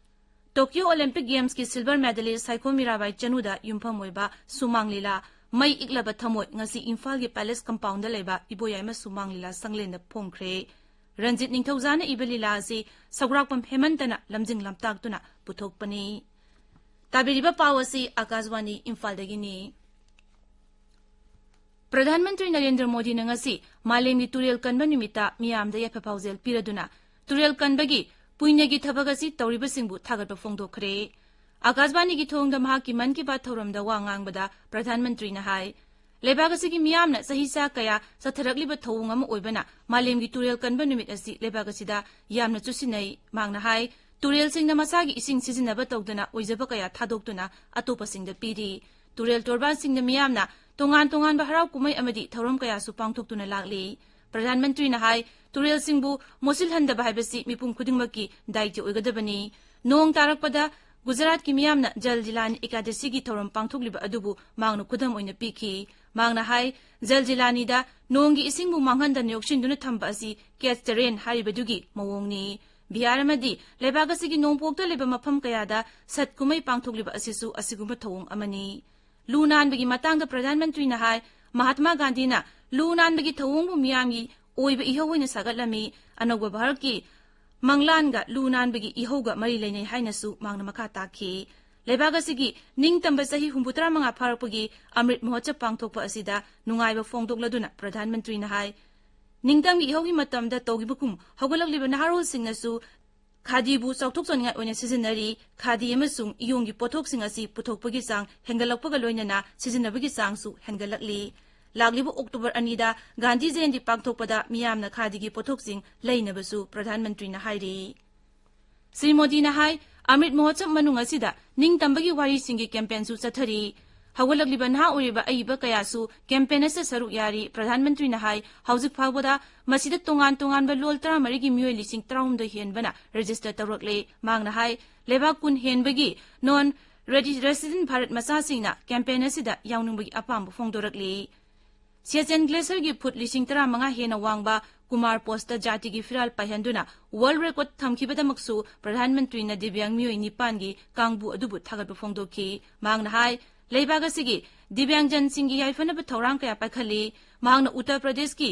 ꯇꯣꯀꯤꯌꯣ ꯑꯣꯂꯤꯝꯄꯤꯛ ꯒꯦꯝꯁꯀꯤ ꯁꯤꯜꯚꯔ ꯃꯦꯗꯥꯂꯤꯁ ꯁꯥꯏꯈꯣꯝ ꯃꯤꯔꯥꯕꯥꯏ ꯆꯅꯨꯗ ꯌꯨꯝꯐꯝ ꯑꯣꯏꯕ ꯁꯨꯃꯥꯡ ꯂꯤꯂꯥ ꯃꯩ ꯏꯛꯂꯕ ꯊꯃꯣꯏ ꯉꯁꯤ ꯏꯝꯐꯥꯜꯒꯤ ꯄꯦꯂꯦꯁ ꯀꯝꯄꯥꯎꯟꯗ ꯂꯩꯕ ꯏꯕꯣꯌꯥꯏꯃ ꯁꯨꯃꯥꯡ ꯂꯤꯂꯥ ꯁꯪꯂꯦꯟꯗ ꯐꯣꯡꯈ꯭ꯔꯦ꯫ ꯔꯟꯖꯤꯠ ꯅꯤꯡꯊꯧꯖꯥꯅ ꯏꯕ ꯂꯤꯂꯥ ꯑꯁꯤ ꯁꯧꯒ꯭ꯔꯥꯛꯄꯝ ꯍꯦꯃꯟꯇꯅ ꯂꯝꯖꯤꯡ ꯂꯝꯇꯥꯛꯇꯨꯅ ꯄꯨꯊꯣꯛꯄꯅꯤ꯫ ꯇꯥꯕꯤꯔꯤꯕ ꯄꯥꯎ ꯑꯁꯤ ꯑꯥꯀꯥꯁꯕꯥꯅꯤ ꯏꯝꯐꯥꯜꯗꯒꯤꯅꯤ꯫ ꯄ꯭ꯔꯙꯥꯟ ꯃꯟꯇ꯭ꯔꯤ ꯅꯔꯦꯟꯗ꯭ꯔ ꯃꯣꯗꯤꯅ ꯉꯁꯤ ꯃꯥꯂꯦꯝꯒꯤ ꯇꯨꯔꯦꯜ ꯀꯟꯕ ꯅꯨꯃꯤꯠꯇ ꯃꯤꯌꯥꯝꯗ ꯌꯥꯏꯐ ꯄꯥꯎꯖꯦꯜ ꯄꯤꯔꯗꯨꯅ ꯇꯨꯔꯦꯜ ꯀꯟꯕꯒꯤ ꯄꯨꯏꯅꯒꯤ ꯊꯕꯛ ꯑꯁꯤ ꯇꯧꯔꯤꯕꯁꯤꯡꯕꯨ ꯊꯥꯒꯠꯄ ꯐꯣꯡꯗꯣꯛꯈ꯭ꯔꯦ꯫ ꯑꯥꯀꯥꯁꯕꯥꯅꯤꯒꯤ ꯊꯧꯑꯣꯡꯗ ꯃꯍꯥꯛꯀꯤ ꯃꯟ ꯀꯤ ꯕꯥꯠ ꯊꯧꯔꯝꯗ ꯋꯥ ꯉꯥꯡꯕꯗ ꯄ꯭ꯔꯙꯥꯟ ꯃꯟꯇ꯭ꯔꯤꯅ ꯍꯥꯏ, ꯂꯩꯕꯥꯛ ꯑꯁꯤꯒꯤ ꯃꯤꯌꯥꯝꯅ ꯆꯍꯤ ꯆꯥ ꯀꯌꯥ ꯆꯠꯊꯔꯛꯂꯤꯕ ꯊꯧꯑꯣꯡ ꯑꯃ ꯑꯣꯏꯕꯅ ꯃꯥꯂꯦꯝꯒꯤ ꯇꯨꯔꯦꯜ ꯀꯟꯕ ꯅꯨꯃꯤꯠ ꯑꯁꯤ ꯂꯩꯕꯥꯛ ꯑꯁꯤꯗ ꯌꯥꯝꯅ ꯆꯨꯁꯤꯟꯅꯩ꯫ ꯃꯍꯥꯛꯅ ꯍꯥꯏ, ꯇꯨꯔꯦꯜꯁꯤꯡꯅ ꯃꯁꯥꯒꯤ ꯏꯁꯤꯡ ꯁꯤꯖꯤꯟꯅꯕ ꯇꯧꯗꯅ ꯑꯣꯏꯖꯕ ꯀꯌꯥ ꯊꯥꯗꯣꯛꯇꯨꯅ ꯑꯇꯣꯞꯄꯁꯤꯡꯗ ꯄꯤꯔꯤ꯫ ꯇꯨꯔꯦꯜ ꯇꯣꯔꯕꯥꯟꯁꯤꯡꯅ ꯃꯤꯌꯥꯝꯅ ꯇꯣꯉꯥꯟ ꯇꯣꯉꯥꯟꯕ ꯍꯔꯥꯎ ꯀꯨꯝꯍꯩ ꯑꯃꯗꯤ ꯊꯧꯔꯝ ꯀꯌꯥꯁꯨ ꯄꯥꯡꯊꯣꯛꯇꯨꯅ ꯂꯥꯛꯂꯤ꯫ ꯄ꯭ꯔꯙꯥꯟ ꯃꯟꯇ꯭ꯔꯤꯅ ꯍꯥꯏ, ꯇꯨꯔꯦꯜꯁꯤꯡꯕꯨ ꯃꯣꯠꯁꯤꯜꯍꯟꯗꯕ ꯍꯥꯏꯕꯁꯤ ꯃꯤꯄꯨꯝ ꯈꯨꯗꯤꯡꯃꯛꯀꯤ ꯗꯥꯏꯇ꯭ꯌ ꯑꯣꯏꯒꯗꯕꯅꯤ꯫ ꯅꯣꯡ ꯇꯥꯔꯛꯄꯗ ꯒꯨꯖꯔꯥꯠꯀꯤ ꯃꯤꯌꯥꯝꯅ ꯖꯜ ꯖꯤꯂꯥꯅꯤ ꯑꯦꯀꯥꯗꯁꯤꯒꯤ ꯊꯧꯔꯝ ꯄꯥꯡꯊꯣꯛꯂꯤꯕ ꯑꯗꯨꯕꯨ ꯃꯍꯥꯛꯅ ꯈꯨꯗꯝ ꯑꯣꯏꯅ ꯄꯤꯈꯤ꯫ ꯃꯍꯥꯛꯅ ꯍꯥꯏ, ꯖꯜ ꯖꯤꯂꯥꯅꯤꯗ ꯅꯣꯡꯒꯤ ꯏꯁꯤꯡꯕꯨ ꯃꯥꯡꯍꯟꯗꯅ ꯌꯣꯛꯁꯤꯟꯗꯨꯅ ꯊꯝꯕ ꯑꯁꯤ catch the rain ꯍꯥꯏꯔꯤꯕꯗꯨꯒꯤ ꯃꯑꯣꯡꯅꯤ꯫ ꯕꯤꯍꯥꯔ ꯑꯃꯗꯤ ꯂꯩꯕꯥꯛ ꯑꯁꯤꯒꯤ ꯅꯣꯡꯄꯣꯛꯇ ꯂꯩꯕ ꯃꯐꯝ ꯀꯌꯥꯗ ꯁꯠ ꯀꯨꯝꯍꯩ ꯄꯥꯡꯊꯣꯛꯂꯤꯕ ꯑꯁꯤꯁꯨ ꯑꯁꯤꯒꯨꯝꯕ ꯊꯧꯑꯣꯡ ꯑꯃꯅꯤ꯫ ꯂꯨ ꯅꯥꯟꯕꯒꯤ ꯃꯇꯥꯡꯗ ꯄ꯭ꯔꯙꯥꯟ ꯃꯟꯇ꯭ꯔꯤꯅ ꯍꯥꯏ, ꯃꯍꯥꯠꯃꯥ ꯒꯥꯟꯙꯤꯅ ꯂꯨ ꯅꯥꯟꯕꯒꯤ ꯊꯧꯑꯣꯡꯕꯨ ꯃꯤꯌꯥꯝꯒꯤ ꯑꯣꯏꯕ ꯏꯍꯧ ꯑꯣꯏꯅ ꯁꯥꯒꯠꯂꯝꯃꯤ꯫ ꯑꯅꯧꯕ ꯚꯥꯔꯠꯀꯤ ꯃꯪꯂꯥꯟꯒ ꯂꯨ ꯅꯥꯟꯕꯒꯤ ꯏꯍꯧꯒ ꯃꯔꯤ ꯂꯩꯅꯩ ꯍꯥꯏꯅꯁꯨ ꯃꯍꯥꯛꯅ ꯃꯈꯥ ꯇꯥꯈꯤ꯫ ꯂꯩꯕꯥꯛ ꯑꯁꯤꯒꯤ ꯅꯤꯡꯇꯝꯕ ꯆꯍꯤ ꯍꯨꯝꯐꯨꯇꯔꯥ ꯃꯉꯥ ꯐꯥꯔꯛꯄꯒꯤ ꯑꯃ꯭ꯔꯤꯠ ꯃꯍꯣꯠꯁꯕ ꯄꯥꯡꯊꯣꯛꯄ ꯑꯁꯤꯗ ꯅꯨꯡꯉꯥꯏꯕ ꯐꯣꯡꯗꯣꯛꯂꯗꯨꯅ ꯄ꯭ꯔꯙꯥꯟ ꯃꯟꯇ꯭ꯔꯤꯅ ꯍꯥꯏ, ꯅꯤꯡꯇꯝꯒꯤ ꯏꯍꯧꯒꯤ ꯃꯇꯝꯗ ꯇꯧꯈꯤꯕꯒꯨꯝ ꯍꯧꯒꯠꯂꯛꯂꯤꯕ ꯅꯍꯥꯔꯣꯜꯁꯤꯡꯅꯁꯨ ꯈꯥꯗꯤꯕꯨ ꯆꯥꯎꯊꯣꯛꯆꯅꯤꯡꯉꯥꯏ ꯑꯣꯏꯅ ꯁꯤꯖꯤꯟꯅꯔꯤ꯫ ꯈꯥꯗꯤ ꯑꯃꯁꯨꯡ ꯏꯌꯣꯡꯒꯤ ꯄꯣꯠꯊꯣꯛꯁꯤꯡ ꯑꯁꯤ ꯄꯨꯊꯣꯛꯄꯒꯤ ꯆꯥꯡ ꯍꯦꯟꯒꯠꯂꯛꯄꯒ ꯂꯣꯏꯅꯅ ꯁꯤꯖꯤꯟꯅꯕꯒꯤ ꯆꯥꯡꯁꯨ ꯍꯦꯟꯒꯠꯂꯛꯂꯤ꯫ ꯂꯥꯛꯂꯤꯕ ꯑꯣꯛꯇꯣꯕꯔ ꯑꯅꯤꯗ ꯒꯥꯟꯙꯤ ꯖꯌꯟꯇꯤ ꯄꯥꯡꯊꯣꯛꯄꯗ ꯃꯤꯌꯥꯝꯅ ꯈꯥꯗꯤꯒꯤ ꯄꯣꯠꯊꯣꯛꯁꯤꯡ ꯂꯩꯅꯕꯁꯨ ꯄ꯭ꯔꯙꯥꯟ ꯃꯟꯇ꯭ꯔꯤꯅ ꯍꯥꯏꯔꯤ꯫ ꯁ꯭ꯔꯤ ꯃꯣꯗꯤꯅ ꯍꯥꯏ, ꯑꯃ꯭ꯔꯤꯠ ꯃꯍꯣꯠꯁꯕ ꯃꯅꯨꯡ ꯑꯁꯤꯗ ꯅꯤꯡꯇꯝꯕꯒꯤ ꯋꯥꯔꯤꯁꯤꯡꯒꯤ ꯀꯦꯝꯄꯦꯟꯁꯨ ꯆꯠꯊꯔꯤ꯫ ꯍꯧꯒꯠꯂꯛꯂꯤꯕ ꯅꯍꯥ ꯑꯣꯏꯔꯤꯕ ꯑꯏꯕ ꯀꯌꯥꯁꯨ ꯀꯦꯝꯄꯦꯟ ꯑꯁꯤꯗ ꯁꯔꯨꯛ ꯌꯥꯔꯤ꯫ ꯄ꯭ꯔꯙꯥꯟ ꯃꯟꯇ꯭ꯔꯤꯅ ꯍꯥꯏ, ꯍꯧꯖꯤꯛ ꯐꯥꯎꯕꯗ ꯃꯁꯤꯗ ꯇꯣꯉꯥꯟ ꯇꯣꯉꯥꯟꯕ ꯂꯣꯜ ꯇꯔꯥꯃꯔꯤꯒꯤ ꯃꯤꯑꯣꯏ ꯂꯤꯁꯤꯡ ꯇꯔꯥꯍꯨꯝꯗꯣꯏ ꯍꯦꯟꯕꯅ ꯔꯦꯖꯤꯁꯇꯔ ꯇꯧꯔꯛꯂꯦ꯫ ꯃꯍꯥꯛꯅ ꯍꯥꯏ, ꯂꯩꯕꯥꯛ ꯀꯨꯟ ꯍꯦꯟꯕꯒꯤ ꯅꯣꯟ ꯔꯦꯗꯤ-, ꯔꯦꯁꯤꯗꯦꯟ ꯚꯥꯔꯠ ꯃꯆꯥꯁꯤꯡꯅ ꯀꯦꯝꯄꯦꯟ ꯑꯁꯤꯗ ꯌꯥꯎꯅꯤꯡꯕꯒꯤ ꯑꯄꯥꯝꯕ ꯐꯣꯡꯗꯣꯔꯛꯂꯤ꯫ ꯁꯤꯌꯥꯆꯦꯟ ꯒ꯭ꯂꯦꯁꯤꯌꯔꯒꯤ ꯐꯨꯠ ꯂꯤꯁꯤꯡ ꯇꯔꯥꯃꯉꯥ ꯍꯦꯟꯅ ꯋꯥꯡꯕ ꯀꯨꯃꯥꯔ ꯄꯣꯁꯇ ꯖꯥꯇꯤꯒꯤ ꯐꯤꯔꯥꯜ ꯄꯥꯏꯍꯟꯗꯨꯅ ꯋꯥꯔꯜꯗ ꯔꯦꯀꯣꯔꯗ ꯊꯝꯈꯤꯕꯗꯃꯛꯁꯨ ꯄ꯭ꯔꯙꯥꯟ ꯃꯟꯇ꯭ꯔꯤꯅ ꯗꯤꯕ꯭ꯌꯥꯡ ꯃꯤꯑꯣꯏ ꯅꯤꯄꯥꯟꯒꯤ ꯀꯥꯡꯕꯨ ꯑꯗꯨꯕꯨ ꯊꯥꯒꯠꯄ ꯐꯣꯡꯗꯣꯛꯈꯤ꯫ ꯃꯍꯥꯛꯅ ꯍꯥꯏ, ꯂꯩꯕꯥꯛ ꯑꯁꯤꯒꯤ ꯗꯤꯕ꯭ꯌꯥꯡꯖꯟꯁꯤꯡꯒꯤ ꯌꯥꯏꯐꯅꯕ ꯊꯧꯔꯥꯡ ꯀꯌꯥ ꯄꯥꯏꯈꯠꯂꯤ꯫ ꯃꯍꯥꯛꯅ ꯎꯠꯇꯔ ꯄ꯭ꯔꯗꯦꯁꯀꯤ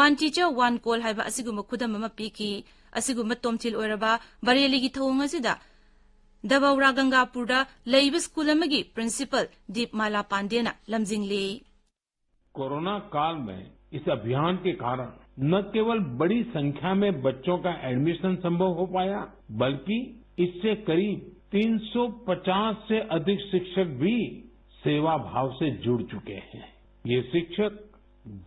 One Teacher One Call ꯍꯥꯏꯕ ꯑꯁꯤꯒꯨꯝꯕ ꯈꯨꯗꯝ ꯑꯃ ꯄꯤꯈꯤ꯫ ꯑꯁꯤꯒꯨꯝꯕ ꯇꯣꯝꯊꯤꯜ ꯑꯣꯏꯔꯕ ꯕꯔꯦꯂꯤꯒꯤ ꯊꯧꯑꯣꯡ ꯑꯁꯤꯗ ꯗꯕꯧꯔꯥ ꯒꯪꯒꯥꯄꯨꯔꯗ ꯂꯩꯕ ꯁ꯭ꯀꯨꯜ ꯑꯃꯒꯤ ꯄ꯭ꯔꯤꯟꯁꯤꯄꯜ ꯗꯤꯞꯃꯥꯂꯥ ꯄꯥꯟꯗꯦꯅ ꯂꯝꯖꯤꯡꯂꯤ꯫ कोरोना काल में इस अभियान के कारण न केवल बड़ी संख्या में बच्चों का एडमिशन संभव हो पाया, बल्कि इससे करीब तीन सौ पचास से अधिक शिक्षक भी सेवा भाव से जुड़ चुके हैं। ये शिक्षक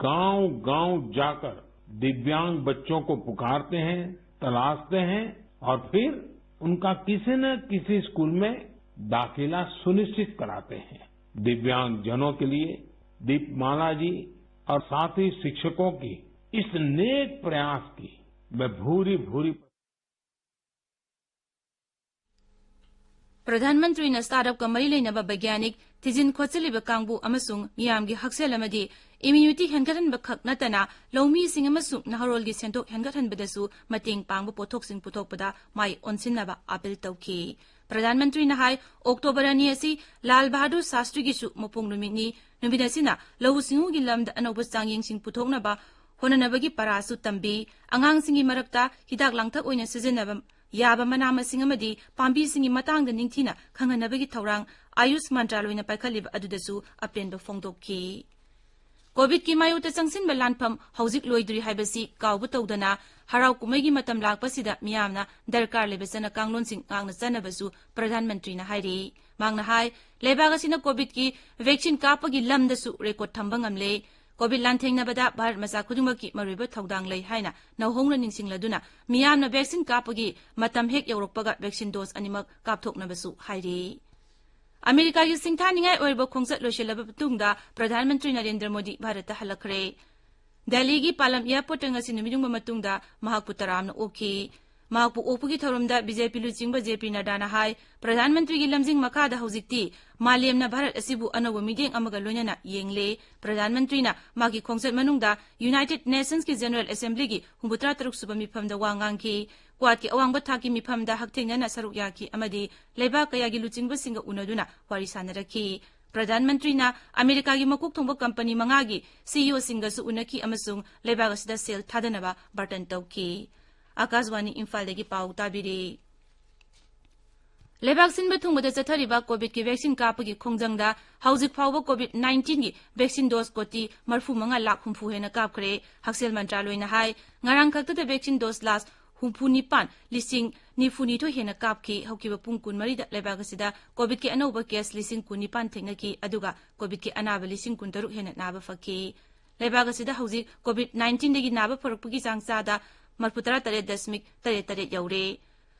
गांव-गांव जाकर दिव्यांग बच्चों को पुकारते हैं, तलाशते हैं और फिर उनका किसी न किसी स्कूल में दाखिला सुनिश्चित कराते हैं। दिव्यांगजनों के लिए दीपमाला जी और साथी शिक्षकों की इस नेक प्रयास की मैं भूरी भूरी। ꯄ꯭ꯔꯙꯥꯟ ꯃꯟꯇ꯭ꯔꯤꯅ ꯁ꯭ꯇꯥꯔꯠ ꯑꯞꯀ ꯃꯔꯤ ꯂꯩꯅꯕ ꯕꯩꯒ꯭ꯌꯥꯅꯤꯛ, ꯊꯤꯖꯤꯟ ꯈꯣꯠꯆꯤꯜꯂꯤꯕ ꯀꯥꯡꯕꯨ ꯑꯃꯁꯨꯡ ꯃꯤꯌꯥꯝꯒꯤ ꯍꯛꯁꯦꯜ ꯑꯃꯗꯤ ꯏꯝꯌꯨꯅꯤꯇꯤ ꯍꯦꯟꯒꯠꯍꯟꯕ ꯈꯛ ꯅꯠꯇꯅ ꯂꯧꯃꯤꯁꯤꯡ ꯑꯃꯁꯨꯡ ꯅꯍꯥꯔꯣꯜꯒꯤ ꯁꯦꯟꯊꯣꯛ ꯍꯦꯟꯒꯠꯍꯟꯕꯗꯁꯨ ꯃꯇꯦꯡ ꯄꯥꯡꯕ ꯄꯣꯠꯊꯣꯛꯁꯤꯡ ꯄꯨꯊꯣꯛꯄꯗ ꯃꯥꯏ ꯑꯣꯟꯁꯤꯟꯅꯕ ꯑꯥꯄꯤꯜ ꯇꯧꯈꯤ꯫ ꯄ꯭ꯔꯙꯥꯟ ꯃꯟꯇ꯭ꯔꯤꯅ ꯍꯥꯏ, ꯑꯣꯛꯇꯣꯕꯔ ꯑꯅꯤ ꯑꯁꯤ ꯂꯥꯜ ꯕꯍꯥꯗꯨꯔ ꯁꯥꯁꯇ꯭ꯔꯤꯒꯤꯁꯨ ꯃꯄꯣꯛ ꯅꯨꯃꯤꯠꯅꯤ꯫ ꯅꯨꯃꯤꯠ ꯑꯁꯤꯅ ꯂꯧꯎ ꯁꯤꯡꯎꯒꯤ ꯂꯝꯗ ꯑꯅꯧꯕ ꯆꯥꯡꯌꯦꯡꯁꯤꯡ ꯄꯨꯊꯣꯛꯅꯕ ꯍꯣꯠꯅꯅꯕꯒꯤ ꯄꯔꯥꯁꯨ ꯇꯝꯕꯤ꯫ ꯑꯉꯥꯡꯁꯤꯡꯒꯤ ꯃꯔꯛꯇ ꯍꯤꯗꯥꯛ ꯂꯥꯡꯊꯛ ꯑꯣꯏꯅ ꯁꯤꯖꯤꯟꯅꯕ ꯌꯥꯕ ꯃꯅꯥ ꯃꯁꯤꯡ ꯑꯃꯗꯤ ꯄꯥꯝꯕꯤꯁꯤꯡꯒꯤ ꯃꯇꯥꯡꯗ ꯅꯤꯡꯊꯤꯅ ꯈꯪꯍꯟꯅꯕꯒꯤ ꯊꯧꯔꯥꯡ ꯑꯥꯌꯨꯁ ꯃꯟꯇ꯭ꯔꯥꯂꯣꯏꯅ ꯄꯥꯏꯈꯠꯂꯤꯕ ꯑꯗꯨꯗꯁꯨ ꯑꯄꯦꯟꯕ ꯐꯣꯡꯗꯣꯛꯈꯤ꯫ ꯀꯣꯚꯤꯗꯀꯤ ꯃꯥꯌꯣꯛꯇ ꯆꯪꯁꯤꯟꯕ ꯂꯥꯟꯐꯝ ꯍꯧꯖꯤꯛ ꯂꯣꯏꯗ꯭ꯔꯤ ꯍꯥꯏꯕꯁꯤ ꯀꯥꯎꯕ ꯇꯧꯗꯅ, ꯍꯔꯥꯎ ꯀꯨꯝꯍꯩꯒꯤ ꯃꯇꯝ ꯂꯥꯛꯄꯁꯤꯗ ꯃꯤꯌꯥꯝꯅ ꯗꯔꯀꯥꯔ ꯂꯩꯕ ꯆꯠꯅ ꯀꯥꯡꯂꯣꯟꯁꯤꯡ ꯉꯥꯛꯅ ꯆꯠꯅꯕꯁꯨ ꯄ꯭ꯔꯙꯥꯟ ꯃꯟꯇ꯭ꯔꯤꯅ ꯍꯥꯏꯔꯤ꯫ ꯃꯍꯥꯛꯅ ꯍꯥꯏ, ꯂꯩꯕꯥꯛ ꯑꯁꯤꯅ ꯀꯣꯚꯤꯗꯀꯤ ꯚꯦꯛꯁꯤꯟ ꯀꯥꯞꯄꯒꯤ ꯂꯝꯗꯁꯨ ꯔꯦꯀꯣꯔꯗ ꯊꯝꯕ ꯉꯝꯂꯦ꯫ ꯀꯣꯚꯤꯗ ꯂꯥꯟꯊꯦꯡꯅꯕꯗ ꯚꯥꯔꯠ ꯃꯆꯥ ꯈꯨꯗꯤꯡꯃꯛꯀꯤ ꯃꯔꯨꯑꯣꯏꯕ ꯊꯧꯗꯥꯡ ꯂꯩ ꯍꯥꯏꯅ ꯅꯧꯍꯧꯅ ꯅꯤꯡꯁꯤꯡꯂꯗꯨꯅ, ꯃꯤꯌꯥꯝꯅ ꯚꯦꯛꯁꯤꯟ ꯀꯥꯞꯄꯒꯤ ꯃꯇꯝ ꯍꯦꯛ ꯌꯧꯔꯛꯄꯒ ꯚꯦꯛꯁꯤꯟ ꯗꯣꯁ ꯑꯅꯤꯃꯛ ꯀꯥꯞꯊꯣꯛꯅꯕꯁꯨ ꯍꯥꯏꯔꯤ꯫ ꯑꯃꯦꯔꯤꯀꯥꯒꯤ ꯁꯤꯡꯊꯥꯅꯤꯡꯉꯥꯏ ꯑꯣꯏꯔꯕ ꯈꯣꯡꯆꯠ ꯂꯣꯏꯁꯤꯜꯂꯕ ꯃꯇꯨꯡꯗ ꯄ꯭ꯔꯙꯥꯟ ꯃꯟꯇ꯭ꯔꯤ ꯅꯔꯦꯟꯗ꯭ꯔ ꯃꯣꯗꯤ ꯚꯥꯔꯠꯇ ꯍꯜꯂꯛꯈ꯭ꯔꯦ꯫ ꯗꯦꯜꯂꯤꯒꯤ ꯄꯥꯂꯝ ꯑꯦꯌꯔꯄꯣꯔꯠꯇ ꯉꯁꯤ ꯅꯨꯃꯤꯠ ꯌꯨꯡꯕ ꯃꯇꯨꯡꯗ ꯃꯍꯥꯛꯄꯨ ꯇꯔꯥꯝꯅ ꯑꯣꯛꯈꯤ꯫ ꯃꯍꯥꯛꯄꯨ ꯑꯣꯛꯄꯒꯤ ꯊꯧꯔꯝꯗ ꯕꯤ ꯖꯦ ꯄꯤ ꯂꯨꯆꯤꯡꯕ ꯖꯦ ꯄꯤ ꯅꯗ꯭ꯗꯥꯅ ꯍꯥꯏ, ꯄ꯭ꯔꯙꯥꯟ ꯃꯟꯇ꯭ꯔꯤꯒꯤ ꯂꯝꯖꯤꯡ ꯃꯈꯥꯗ ꯍꯧꯖꯤꯛꯇꯤ ꯃꯥꯂꯦꯝꯅ ꯚꯥꯔꯠ ꯑꯁꯤꯕꯨ ꯑꯅꯧꯕ ꯃꯤꯠꯌꯦꯡ ꯑꯃꯒ ꯂꯣꯏꯅꯅ ꯌꯦꯡꯂꯦ꯫ ꯄ꯭ꯔꯙꯥꯟ ꯃꯟꯇ꯭ꯔꯤꯅ ꯃꯥꯒꯤ ꯈꯣꯡꯆꯠ ꯃꯅꯨꯡꯗ ꯌꯨꯅꯥꯏꯇꯦꯗ ꯅꯦꯁꯟꯁꯀꯤ ꯖꯦꯅꯔꯦꯜ ꯑꯦꯁꯦꯝꯕ꯭ꯂꯤꯒꯤ ꯍꯨꯝꯐꯨꯇꯔꯥ ꯇꯔꯨꯛ ꯁꯨꯕ ꯃꯤꯐꯝꯗ ꯋꯥ ꯉꯥꯡꯈꯤ꯫ ꯀ꯭ꯋꯥꯗꯀꯤ ꯑꯋꯥꯡꯕ ꯊꯥꯛꯀꯤ ꯃꯤꯐꯝꯗ ꯍꯛꯊꯦꯡꯅꯅ ꯁꯔꯨꯛ ꯌꯥꯈꯤ ꯑꯃꯗꯤ ꯂꯩꯕꯥꯛ ꯀꯌꯥꯒꯤ ꯂꯨꯆꯤꯡꯕꯁꯤꯡꯒ ꯎꯅꯗꯨꯅ ꯋꯥꯔꯤ ꯁꯥꯟꯅꯔꯛꯈꯤ꯫ ꯄ꯭ꯔꯙꯥꯟ ꯃꯟꯇ꯭ꯔꯤꯅ ꯑꯃꯦꯔꯤꯀꯥꯒꯤ ꯃꯀꯣꯛ ꯊꯣꯡꯕ ꯀꯝꯄꯅꯤ ꯃꯉꯥꯒꯤ ꯁꯤ ꯏ ꯑꯣꯁꯤꯡꯒꯁꯨ ꯎꯅꯈꯤ ꯑꯃꯁꯨꯡ ꯂꯩꯕꯥꯛ ꯑꯁꯤꯗ ꯁꯦꯜ ꯊꯥꯗꯅꯕ ꯕꯥꯔꯇꯟ ꯇꯧꯈꯤ꯫ ꯑꯥꯀꯥꯁꯕꯥꯅꯤ ꯏꯝꯐꯥꯜꯗꯒꯤ ꯄꯥꯎ ꯇꯥꯕꯤꯔꯤ꯫ ꯂꯩꯕꯥꯛ ꯁꯤꯟꯕ ꯊꯨꯡꯕꯗ ꯆꯠꯊꯔꯤꯕ ꯀꯣꯚꯤꯗꯀꯤ ꯚꯦꯛꯁꯤꯟ ꯀꯥꯞꯄꯒꯤ ꯈꯣꯡꯖꯪꯗ ꯍꯧꯖꯤꯛ ꯐꯥꯎꯕ ꯀꯣꯚꯤꯗ ꯅꯥꯏꯟꯇꯤꯟꯒꯤ ꯚꯦꯛꯁꯤꯟ ꯗꯣꯁ ꯀꯣꯇꯤ ꯃꯔꯤꯐꯨ ꯃꯉꯥ ꯂꯥꯈ ꯍꯨꯝꯐꯨ ꯍꯦꯟꯅ ꯀꯥꯞꯈ꯭ꯔꯦ꯫ ꯍꯛꯁꯦꯜ ꯃꯟꯇ꯭ꯔꯥꯂꯣꯏꯅ ꯍꯥꯏ, ꯉꯔꯥꯡ ꯈꯛꯇꯗ ꯚꯦꯛꯁꯤꯟ ꯗꯣꯁ ꯂꯥꯈ ꯍꯨꯝꯐꯨ ꯅꯤꯄꯥꯟ ꯂꯤꯁꯤꯡ ꯅꯤꯐꯨ ꯅꯤꯊꯣꯏ ꯍꯦꯟꯅ ꯀꯥꯞꯈꯤ꯫ ꯍꯧꯈꯤꯕ ꯄꯨꯡ ꯀꯨꯟꯃꯔꯤꯗ ꯂꯩꯕꯥꯛ ꯑꯁꯤꯗ ꯀꯣꯚꯤꯗꯀꯤ ꯑꯅꯧꯕ ꯀꯦꯁ ꯂꯤꯁꯤꯡ ꯀꯨꯟꯅꯤꯄꯥꯟ ꯊꯦꯡꯅꯈꯤ, ꯑꯗꯨꯒ ꯀꯣꯚꯤꯗꯀꯤ ꯑꯅꯥꯕ ꯂꯤꯁꯤꯡ ꯀꯨꯟꯇꯔꯨꯛ ꯍꯦꯟꯅ ꯅꯥꯕ ꯐꯈꯤ꯫ ꯂꯩꯕꯥꯛ ꯑꯁꯤꯗ ꯍꯧꯖꯤꯛ ꯀꯣꯚꯤꯗ ꯅꯥꯏꯟꯇꯤꯟꯗꯒꯤ ꯅꯥꯕ ꯐꯔꯛꯄꯒꯤ ꯆꯥꯡ ꯆꯥꯗ ꯃꯔꯤꯐꯨꯇꯔꯥ ꯇꯔꯦꯠ ꯗꯁꯃꯤꯛ ꯇꯔꯦꯠ ꯇꯔꯦꯠ ꯌꯧꯔꯦ꯫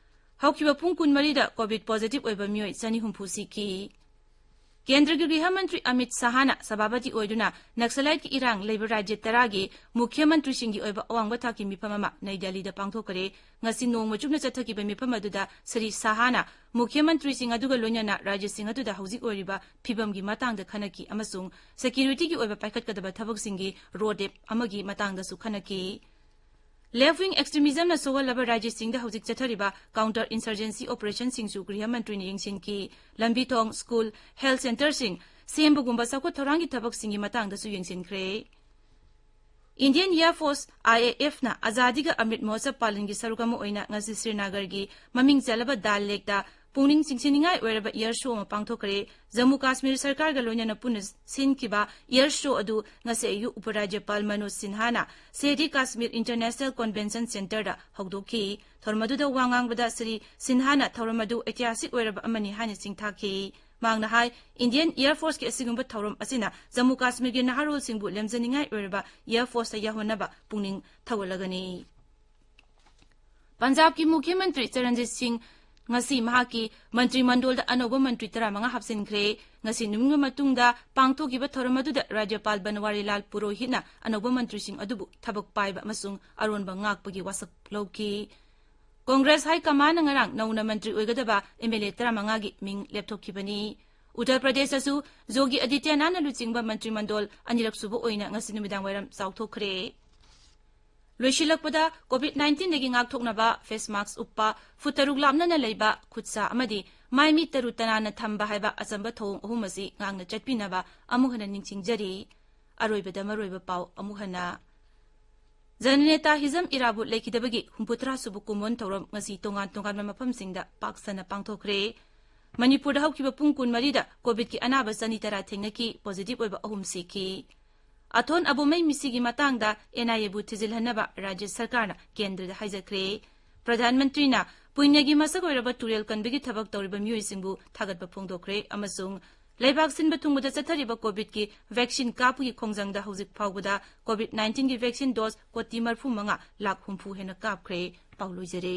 ꯍꯧꯈꯤꯕ ꯄꯨꯡ ꯀꯨꯟꯃꯔꯤꯗ ꯀꯣꯚꯤꯗ ꯄꯣꯖꯤꯇꯤꯚ ꯑꯣꯏꯕ ꯃꯤꯑꯣꯏ ꯆꯅꯤ ꯍꯨꯝꯐꯨ ꯁꯤꯈꯤ꯫ ꯀꯦꯟꯗ꯭ꯔꯒꯤ ꯒ꯭ꯔꯤꯍ ꯃꯟꯇ꯭ꯔꯤ ꯑꯃꯤꯠ ꯁꯍꯥꯅ ꯁꯚꯥꯄꯇꯤ ꯑꯣꯏꯗꯨꯅ ꯅꯛꯁꯂꯥꯏꯠꯀꯤ ꯏꯔꯥꯡ ꯂꯩꯕ ꯔꯥꯖ꯭ꯌ ꯇꯔꯥꯒꯤ ꯃꯨꯈ꯭ꯌ ꯃꯟꯇ꯭ꯔꯤꯁꯤꯡꯒꯤ ꯑꯣꯏꯕ ꯑꯋꯥꯡꯕ ꯊꯥꯛꯀꯤ ꯃꯤꯐꯝ ꯑꯃ ꯅꯩ ꯗꯦꯜꯂꯤꯗ ꯄꯥꯡꯊꯣꯛꯈ꯭ꯔꯦ꯫ ꯉꯁꯤ ꯅꯣꯡꯃ ꯆꯨꯞꯅ ꯆꯠꯊꯈꯤꯕ ꯃꯤꯐꯝ ꯑꯗꯨꯗ ꯁ꯭ꯔꯤ ꯁꯍꯥꯅ ꯃꯨꯈ꯭ꯌ ꯃꯟꯇ꯭ꯔꯤꯁꯤꯡ ꯑꯗꯨꯒ ꯂꯣꯏꯅꯅ ꯔꯥꯖ꯭ꯌꯁꯤꯡ ꯑꯗꯨꯗ ꯍꯧꯖꯤꯛ ꯑꯣꯏꯔꯤꯕ ꯐꯤꯚꯝꯒꯤ ꯃꯇꯥꯡꯗ ꯈꯟꯅꯈꯤ ꯑꯃꯁꯨꯡ ꯁꯦꯀ꯭ꯌꯨꯔꯤꯇꯤꯒꯤ ꯑꯣꯏꯕ ꯄꯥꯏꯈꯠꯀꯗꯕ ꯊꯕꯛꯁꯤꯡꯒꯤ ꯔꯣꯗ ꯃꯦꯞ ꯑꯃꯒꯤ ꯃꯇꯥꯡꯗꯁꯨ ꯈꯟꯅꯈꯤ꯫ ꯂꯦꯐ ꯋꯤꯡ ꯑꯦꯛꯁꯇ꯭ꯔꯤꯃꯤꯖꯝꯅ ꯁꯣꯛꯍꯜꯂꯕ ꯔꯥꯖ꯭ꯌꯁꯤꯡꯗ ꯍꯧꯖꯤꯛ ꯆꯠꯊꯔꯤꯕ ꯀꯥꯎꯟꯇꯔ ꯏꯟꯁꯔꯖꯦꯟꯁꯤ ꯑꯣꯄꯔꯦꯁꯟꯁꯤꯡꯁꯨ ꯒ꯭ꯔꯤꯍ ꯃꯟꯇ꯭ꯔꯤꯅ ꯌꯦꯡꯁꯤꯟꯈꯤ꯫ ꯂꯝꯕꯤ ꯊꯣꯡ, ꯁ꯭ꯀꯨꯜ, ꯍꯦꯜꯊ ꯁꯦꯟꯇꯔꯁꯤꯡ ꯁꯦꯝꯕꯒꯨꯝꯕ ꯆꯥꯎꯈꯠ ꯊꯧꯔꯥꯡꯒꯤ ꯊꯕꯛꯁꯤꯡꯒꯤ ꯃꯇꯥꯡꯗꯁꯨ ꯌꯦꯡꯁꯤꯟꯈ꯭ꯔꯦ꯫ ꯏꯟꯗꯤꯌꯟ ꯑꯦꯌꯔ ꯐꯣꯔꯁ, IAF, ꯅ ꯑꯖꯥꯗꯤ ꯀ ꯑꯃ꯭ꯔꯤꯠ ꯃꯍꯣꯠꯁꯕ ꯄꯥꯂꯟꯒꯤ ꯁꯔꯨꯛ ꯑꯃ ꯑꯣꯏꯅ ꯉꯁꯤ ꯁ꯭ꯔꯤꯅꯒꯔꯒꯤ ꯃꯃꯤꯡ ꯆꯠꯂꯕ ꯗꯥꯜ ꯂꯦꯛꯇ ꯄꯨꯛꯅꯤꯡ ꯆꯤꯡꯁꯤꯟꯅꯤꯡꯉꯥꯏ ꯑꯣꯏꯔꯕ ꯑꯦꯌꯔ ꯁꯣ ꯑꯃ ꯄꯥꯡꯊꯣꯛꯈ꯭ꯔꯦ꯫ ꯖꯝꯃꯨ ꯀꯥꯁꯃꯤꯔ ꯁꯔꯀꯥꯔꯒ ꯂꯣꯏꯅꯅ ꯄꯨꯟꯅ ꯁꯤꯟꯈꯤꯕ ꯑꯦꯌꯔ ꯁꯣ ꯑꯗꯨ ꯉꯁꯤ ꯑꯌꯨꯛ ꯎꯄ ꯔꯥꯖ꯭ꯌꯄꯥꯜ ꯃꯅꯣꯖ ꯁꯤꯟꯍꯥꯅ ꯁꯦꯍꯔꯤ ꯀꯥꯁꯃꯤꯔ ꯏꯟꯇꯔꯅꯦꯁꯅꯦꯜ ꯀꯣꯟꯚꯦꯟꯁꯟ ꯁꯦꯟꯇꯔꯗ ꯍꯧꯗꯣꯛꯈꯤ꯫ ꯊꯧꯔꯝ ꯑꯗꯨꯗ ꯋꯥ ꯉꯥꯡꯕꯗ ꯁ꯭ꯔꯤ ꯁꯤꯟꯍꯥꯅ ꯊꯧꯔꯝ ꯑꯗꯨ ꯏꯇꯤꯍꯥꯁꯤꯛ ꯑꯣꯏꯔꯕ ꯑꯃꯅꯤ ꯍꯥꯏꯅ ꯆꯤꯡꯊꯥꯈꯤ꯫ ꯃꯍꯥꯛꯅ ꯍꯥꯏ, ꯏꯟꯗꯤꯌꯟ ꯑꯦꯌꯔ ꯐꯣꯔꯁꯀꯤ ꯑꯁꯤꯒꯨꯝꯕ ꯊꯧꯔꯝ ꯑꯁꯤꯅ ꯖꯝꯃꯨ ꯀꯥꯁꯃꯤꯔꯒꯤ ꯅꯍꯥꯔꯣꯜꯁꯤꯡꯕꯨ ꯂꯝꯖꯅꯤꯡꯉꯥꯏ ꯑꯣꯏꯔꯕ ꯑꯦꯌꯔ ꯐꯣꯔꯁꯇ ꯌꯥꯎꯍꯟꯅꯕ ꯄꯨꯛꯅꯤꯡ ꯊꯧꯒꯠꯂꯒꯅꯤ꯫ ꯄꯟꯖꯥꯕꯀꯤ ꯃꯨꯈ꯭ꯌ ꯃꯟꯇ꯭ꯔꯤ ꯆꯔꯟꯖꯤꯠ ꯁꯤꯡ ꯉꯁꯤ ꯃꯍꯥꯛꯀꯤ ꯃꯟꯇ꯭ꯔꯤ ꯃꯟꯗꯣꯜꯗ ꯑꯅꯧꯕ ꯃꯟꯇ꯭ꯔꯤ ꯇꯔꯥꯃꯉꯥ ꯍꯥꯞꯆꯤꯟꯈ꯭ꯔꯦ꯫ ꯉꯁꯤ ꯅꯨꯃꯤꯠ ꯑꯃ ꯃꯇꯨꯡꯗ ꯄꯥꯡꯊꯣꯛꯈꯤꯕ ꯊꯧꯔꯝ ꯑꯗꯨꯗ ꯔꯥꯖ꯭ꯌꯄꯥꯜ ꯕꯟꯋꯥꯔꯤꯂꯥꯜ ꯄꯨꯔꯣꯍꯤꯠꯅ ꯑꯅꯧꯕ ꯃꯟꯇ꯭ꯔꯤꯁꯤꯡ ꯑꯗꯨꯕꯨ ꯊꯕꯛ ꯄꯥꯏꯕ ꯑꯃꯁꯨꯡ ꯑꯔꯣꯟꯕ ꯉꯥꯛꯄꯒꯤ ꯋꯥꯁꯛ ꯂꯧꯈꯤ꯫ ꯀꯣꯡꯒ꯭ꯔꯦꯁ ꯍꯥꯏ ꯀꯃꯥꯟꯅ ꯉꯔꯥꯡ ꯅꯧꯅ ꯃꯟꯇ꯭ꯔꯤ ꯑꯣꯏꯒꯗꯕ MLA ꯇꯔꯥꯃꯉꯥꯒꯤ ꯃꯤꯡ ꯂꯦꯞꯊꯣꯛꯈꯤꯕꯅꯤ꯫ ꯎꯠꯇꯔ ꯄ꯭ꯔꯗꯦꯁꯇꯁꯨ ꯖꯣꯒꯤ ꯑꯗꯤꯇ꯭ꯌꯅꯥꯊꯅ ꯂꯨꯆꯤꯡꯕ ꯃꯟꯇ꯭ꯔꯤ ꯃꯟꯗꯣꯜ ꯑꯅꯤꯔꯛ ꯁꯨꯕ ꯑꯣꯏꯅ ꯉꯁꯤ ꯅꯨꯃꯤꯗꯥꯡ ꯋꯥꯏꯔꯝ ꯆꯥꯎꯊꯣꯛꯈ꯭ꯔꯦ꯫ ꯂꯣꯏꯁꯤꯜꯂꯛꯄꯗ, COVID nineteen ꯗꯒꯤ ꯉꯥꯛꯊꯣꯛꯅꯕ face mask ꯎꯞꯄ, ꯐꯨꯠ ꯇꯔꯨꯛ ꯂꯥꯞꯅꯅ ꯂꯩꯕ, ꯈꯨꯠꯁꯥ ꯑꯃꯗꯤ ꯃꯥꯏ ꯃꯤꯠ ꯇꯔꯨ ꯇꯅꯥꯟꯅ ꯊꯝꯕ ꯍꯥꯏꯕ ꯑꯆꯝꯕ ꯊꯧꯑꯣꯡ ꯑꯍꯨꯝ ꯑꯁꯤ ꯉꯥꯛꯅ ꯆꯠꯄꯤꯅꯕ ꯑꯃꯨꯛ ꯍꯟꯅ ꯅꯤꯡꯁꯤꯡꯖꯔꯤ꯫ ꯑꯔꯣꯏꯕꯗ ꯃꯔꯨꯑꯣꯏꯕ ꯄꯥꯎ ꯑꯃꯨꯛ ꯍꯟꯅ꯫ ꯖꯅꯅꯦꯇꯥ ꯍꯤꯖꯝ ꯏꯔꯥꯕꯣꯠ ꯂꯩꯈꯤꯗꯕꯒꯤ ꯍꯨꯝꯐꯨꯇꯔꯥ ꯁꯨꯕ ꯀꯨꯝꯑꯣꯟ ꯊꯧꯔꯝ ꯉꯁꯤ ꯇꯣꯉꯥꯟ ꯇꯣꯉꯥꯟꯕ ꯃꯐꯝꯁꯤꯡꯗ ꯄꯥꯛ ꯁꯟꯅ ꯄꯥꯡꯊꯣꯛꯈ꯭ꯔꯦ꯫ ꯃꯅꯤꯄꯨꯔꯗ ꯍꯧꯈꯤꯕ ꯄꯨꯡ ꯀꯨꯟꯃꯔꯤꯗ COVIDꯀꯤ ꯑꯅꯥꯕ ꯆꯅꯤ ꯇꯔꯥ ꯊꯦꯡꯅꯈꯤ, positive ꯑꯣꯏꯕ ꯑꯍꯨꯝ ꯁꯤꯈꯤ꯫ ꯑꯊꯣꯟ ꯑꯕꯣꯃꯩ ꯃꯤꯁꯤꯒꯤ ꯃꯇꯥꯡꯗ NIAꯕꯨ ꯊꯤꯖꯤꯜꯍꯟꯅꯕ ꯔꯥꯖ꯭ꯌ ꯁꯔꯀꯥꯔꯅ ꯀꯦꯟꯗ꯭ꯔꯗ ꯍꯥꯏꯖꯈ꯭ꯔꯦ꯫ ꯄ꯭ꯔꯙꯥꯟ ꯃꯟꯇ꯭ꯔꯤꯅ ꯄꯨꯅ꯭ꯌꯒꯤ ꯃꯁꯛ ꯑꯣꯏꯔꯕ ꯇꯨꯔꯦꯜ ꯀꯟꯕꯒꯤ ꯊꯕꯛ ꯇꯧꯔꯤꯕ ꯃꯤꯑꯣꯏꯁꯤꯡꯕꯨ ꯊꯥꯒꯠꯄ ꯐꯣꯡꯗꯣꯛꯈ꯭ꯔꯦ ꯑꯃꯁꯨꯡ ꯂꯩꯕꯥꯛ ꯁꯤꯟꯕ ꯊꯨꯡꯕꯗ ꯆꯠꯊꯔꯤꯕ COVIDꯀꯤ vaccine ꯀꯥꯞꯄꯒꯤ ꯈꯣꯡꯖꯪꯗ ꯍꯧꯖꯤꯛ ꯐꯥꯎꯕꯗ COVID nineteenꯒꯤ vaccine dose ꯀꯣꯇꯤ ꯃꯔꯤꯐꯨ ꯃꯉꯥ ꯂꯥꯈ ꯍꯨꯝꯐꯨ ꯍꯦꯟꯅ ꯀꯥꯞꯈ꯭ꯔꯦ꯫ ꯄꯥꯎ ꯂꯣꯏꯖꯔꯦ꯫